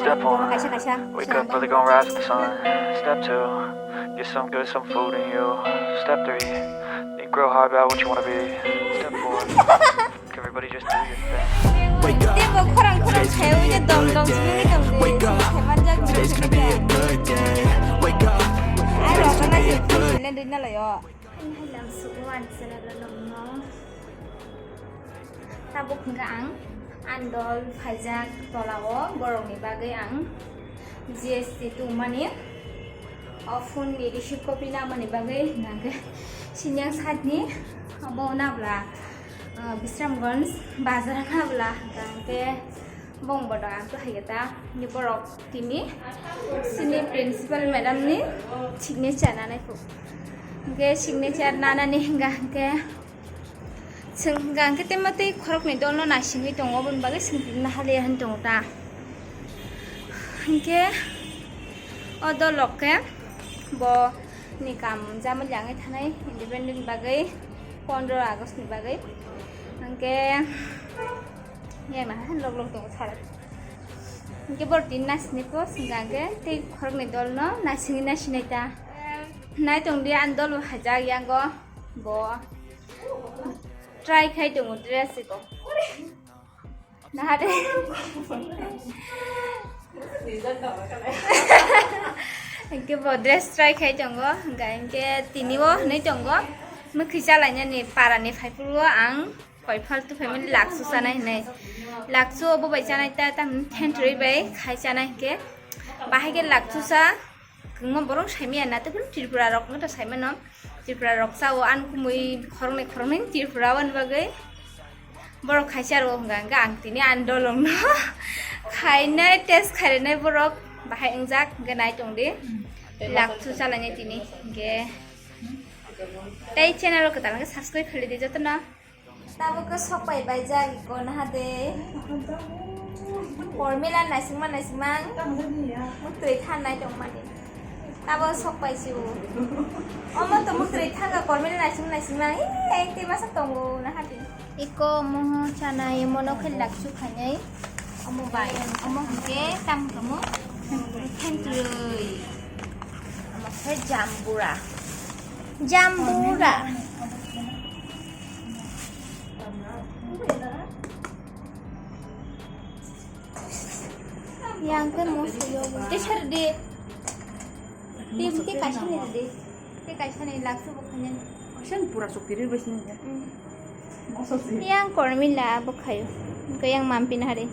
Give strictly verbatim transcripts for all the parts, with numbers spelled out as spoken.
Step one, kaisa kaisa wake up early, gonna rise with the sun. Step two, get some good, some food in you. Step three, think real hard about what you wanna be. Step four, everybody just do your thing. Wake up. Teibo khorang khorang khayo je dom dom simi tong je. Wake up. Today's gonna be a good day. Wake up. Ai rok na je. Today's gonna be a good day. Lam sugo ani channel o nongno. Tabuk hingka ang andol phaijak tolao borokni bagwi ang G S T tongmani o phone ni receive copy namani bagwi hingka hingke sinyang side ni obo nabla, ah, Bisramganj bazar nabla hingka hingke bong bodo ang to haigeta ni borok tini sini principal madam ni signature nanai kho hingke signature nanani hingka hingke Chwng hwnkha hwnkhe tei ma tei khoroknwi dolno naisingwi tongo, oboni bagwi chwng tini nahaliya hwn tongo ta. Hwnkhe o dolok khe bo ni kam jama lyangwi thanai independent bagwi, pondro August ni bagwi. Hwnkhe yang naha lok lok tongo sara. Hwnkhe borok tini naisingni po chwng hwnkha hwnkhe tei khoroknwi dolno naisingwi naisinai ta. Naitongdi ani dol bo haijak yango bo. Try khai tongo dress iko. Nahare. Hingke bo dress try khai tongo, hingka hingke tini o hinui tongo. Mwkhwi chalainani parani phaiphuru o ang koi phaltu phaimani laksu chanai hinui. Laksu obo bai chanai ta, tam thentrwi bai khai chanai hingke. Bahai khe laksu cha. Kwbangma borok saimaya na, tei phano Tripura rok no to saimano. Tripura rok chao, ani kumui khoroknwi khoroknwi Tripura o ani bagwi. Borok khaisa aro hwnka hwnkhe ang tini ani dolong no khainai, test khainai borok bahai wngjak hwnkhe nai tongdi. Laksu chalainai tini hwnkhe. Tei channel o kwtal hwnkhe subscribe khaidi jotono. Tabuk khe sok pai baijak iko naha de. Pormila naisingma naisingma. Muktwi than nai tongmani. Tabuk sok pai si o. Omo to muktwi thanga pormila naisingma naisingma. Ee, tei masa tongo naha de. Iko omo chanai, omo no khe laksu khainai. Omo bai, omo hwnkhe tam kamo. Thentrwi. Omo khe jambura. Jambura. Yang ke mo suyo. Te sar de. Te mungkin kasih ni de. Te kasih ni laksu bukannya. Kasih pura supiri bes ni ya. Yang kormila bukhayo. Ke yang mampin hari.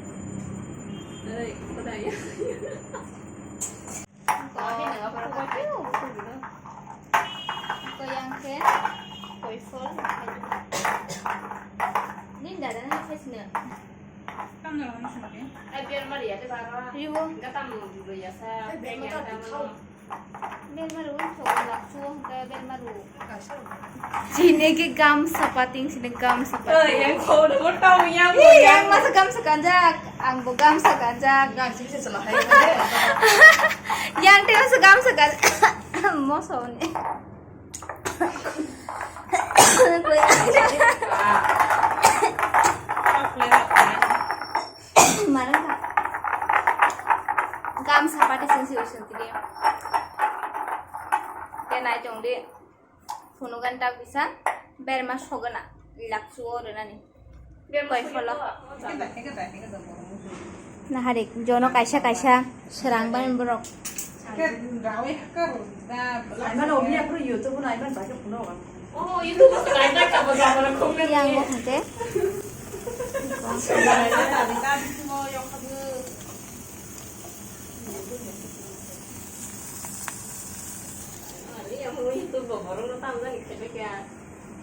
Ko yang ke koi phol. Nin dada na khaisne. Tam na lang sini. Ai, biar mari ya, te bara. Ribo. Enggak tam dulu ya, sa. Biar mari un thok lak chuo, enggak biar maru. Sini ke gamsa pating, sini gamsa pating. Yang kau udah mau tahu yang. Ih, yang masa gamsa kanjak, ang bo gamsa kanjak. Yang sini selah hai. Yang tengah se gamsa kan. Moso ni. Marang ka. Gamsa pating sini sini sini. Te nai tong di. Phunukgani tak bisa berma sogana lakchu o rwnani. Koi pholo. Naharik jono kaisa kaisa srang bani borok. Yang bo hwnkhe.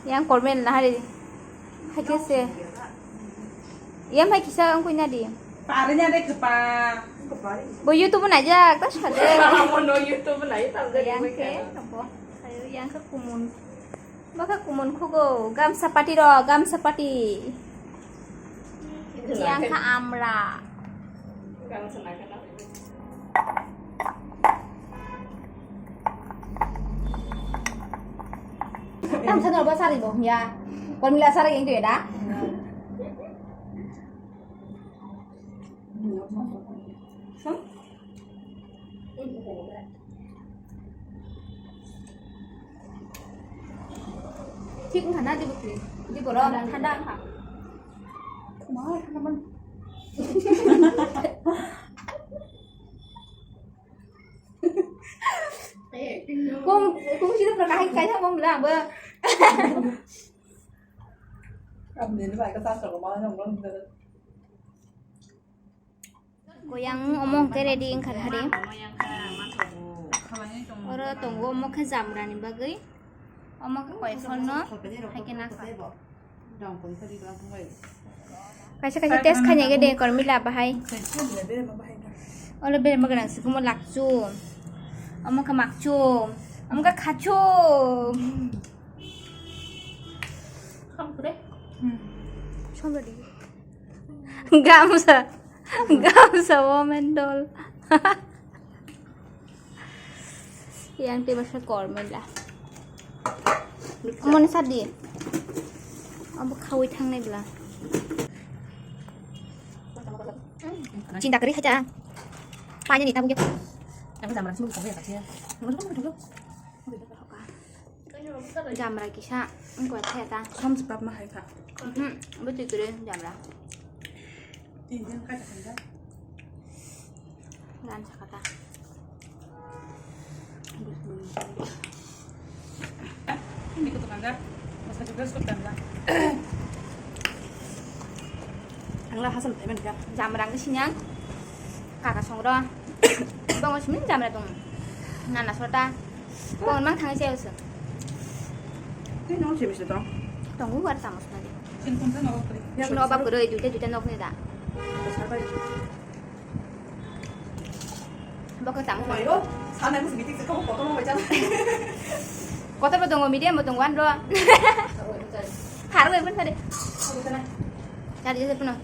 Yang komen nahari. Hai khe se. Yang hai kisa ang kuina di. Parinya de kepa. Bo YouTube naijak ta sade. Amo no YouTube nai tam jani. Yang ke bo. Ayo yang ke kumun. Bokha kumun khugo, gamsa pati ro, gamsa pati. Yang kha amra. Tam sana ba sari bo ya. Kon mila sari yang tu ya da. Wngkha na, jebo kwrwi. Jebo ro, thanda wngkha. Kung, kung sida pra kahai kai thang bong la ba. Koyang omo hwnkhe ready wngkha hari. Oro tongo omo khe jamrani bagwi. Omo khe koiphorno haikhe nakha. Kaisa kaisa test khainai khe de kormila bahai. Oro berma gwnang se kumo lakchu. Omo khe makchu. Omo khe khachu. Somrodi. Gamsa. Gamsa women doll. Yang tei masa kormela. Moni sadi. Abo khawi thangnai bla. Cinta kari haja. Pani ni tabuk. Aku jamra sini bisa ya. Jamra kisa, wngkha khe ta. Som se pap ma hai kha. Mhm, bwtwi kwrwi jamra. Tin din kha ta kha. Gan sakha ta. Ini ko tukang dah. Masa juga sudah dah. Ang lah hasan temen ka. Jamra ang sinyang. Kaka songro. Bongo simin jamra tong. Nana sota. Bongo mang thang siya usun. Ini nong simis tong. Tong gua tamus nadi. Sino obak kuro duita duita nok ni da. Bokhe tamo. Mai ro, sana musi meeting se kotor mo bacha. Kotor bo tongo, medium bo tongo, anro. Pharo bai phano phade. Chari jese phano.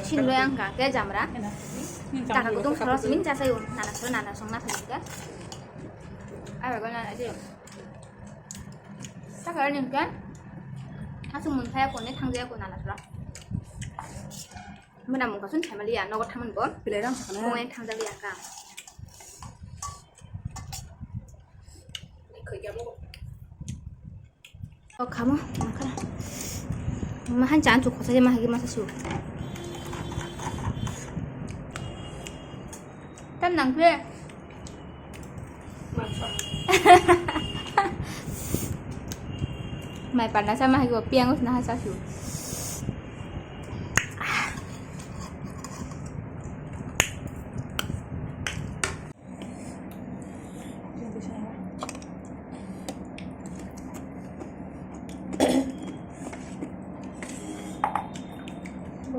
Sin lo yang ka, ke jamra. Taka kutung soro simin chasa yo, nana soro nana song na phade ka. Ai ba na aje. Sakha nini khe aswk mungsa ya kone thangja ya kone nana sura. Muna mungka sun family ya nogo thaman bo. Belai rang sakha na. Mungsa thangja ya ka. O khamo mangkha. Mahan chan chu khosa je mahagi masa su. Tam nang khe. Mai panda sama hai go piang us na ha sa su.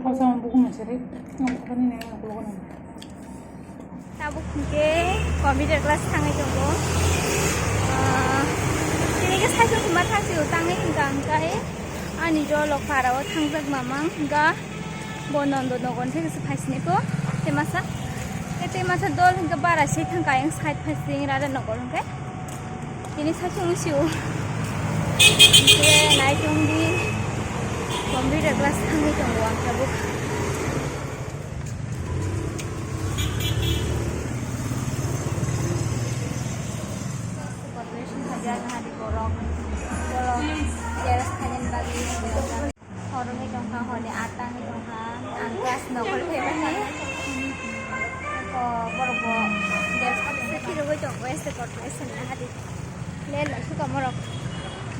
Kosong buku masih ri, nggak apa nih, nggak apa nih. Tabuk hwnkhe computer class thangwi tongo. Ah, tini khe cycle thwngma thangsi o tangwi hwnkha hwnkhe ani jolok para o thangjak mamang hwnkha bo Nondo nogon thekhe se phaisiniko tei masa tei masa dol hwnkhe bara se thangka ayang side phaising rada nokol hwnkhe. Tini saichung si o. Hwnkhe naichung di computer class thangwi tongo ang tabuk. Corporation hajar nahadi borok. Borok xerox khainani bagwi. Hor wngwi tongkha, horni atta wngwi tongkha. Ang class nokol phaimani. Ko borok bo xerox khainani bagwi. Phirogwi tongo S T corporation nahadi. Le, le, suka morok.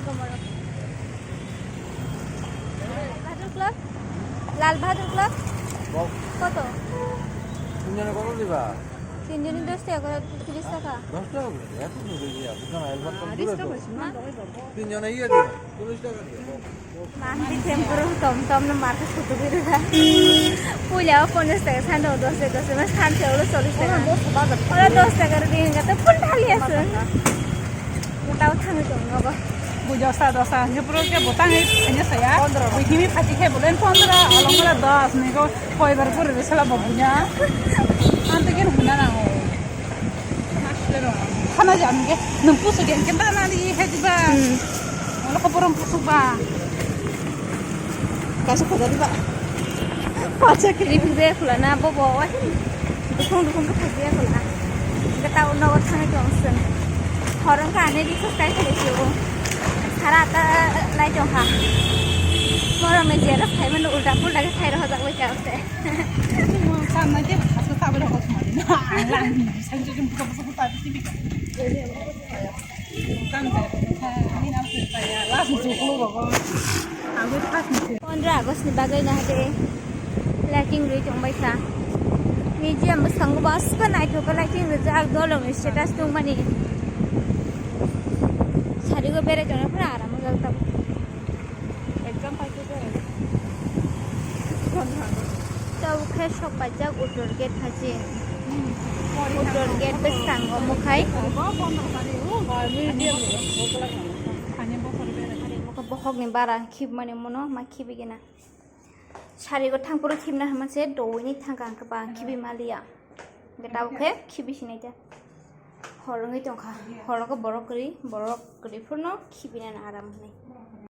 Suka morok. Bahadur Club? Lal Bahadur Club? Kok? Koto? Tinjone koto diba? Tinjone dos taka kore, tiris taka. Dos taka kore? Eto dure diya. Bukan air botol dure to. Ha? Tinjone iye diba? Tiris taka diya. Mahdi tempuru tom tom no market kutu biru da. Puila o ponchas taka sando dos taka dos taka mas than se ulo chollish taka. Ora dos taka ri hinga to pun thali asu. Tao thangwi tong nogo. Bujo sa dosa je puro ke botang ai anya saya. Bui kimi phati khe bolen pondro along mala dos ni go koi bar puri sala babunya. Ante ke huna na o. Khana jam ke nung pusu gen ken ta na di he diba. Hmm. Wala ko borom pusu ba. Kaisa khoja diba. Pacha ke. Review de khulana bo bo wa. Dukhung dukhung ke phai de khulana. Ke ta uno thang ke ongsen. Horong ka ani riksok kai khali siyo. Sara ta lai tong kha. Moro me jera khai mano ulta pulta ke khai rohajak bai ka se. Samna je hasto tabe rohok mani. Ang lang ni sanjo jum buka buka buka bisi bika. Kan jai ko tha ni na se ta ya la su su ko rogo. Ang bai khas ni se. Pondro August ni bagwi na hade lighting rwi tong bai kha. Museum bwskango bwskango naithok khe lighting rijak, dolongni status tongmani. Sarigo berai tongna phano aram wngjak tabuk. Exam paikhe berai. Tabuk khe sok paijak Uttor gate phachi. Uttor gate bwskango mukhai. Mukhai bokhokni bara khibmani mono ma khibi gina. Sarigo thangphuru khibna hwnma se doini thangkha hwnkhe ba khibi maliya. Hwnkhe tabuk khe khibi sinai ta. Hor wngwi tongkha. Horo khe borok kwrwi, borok kwrwi phurno khibinani aram hwnwi.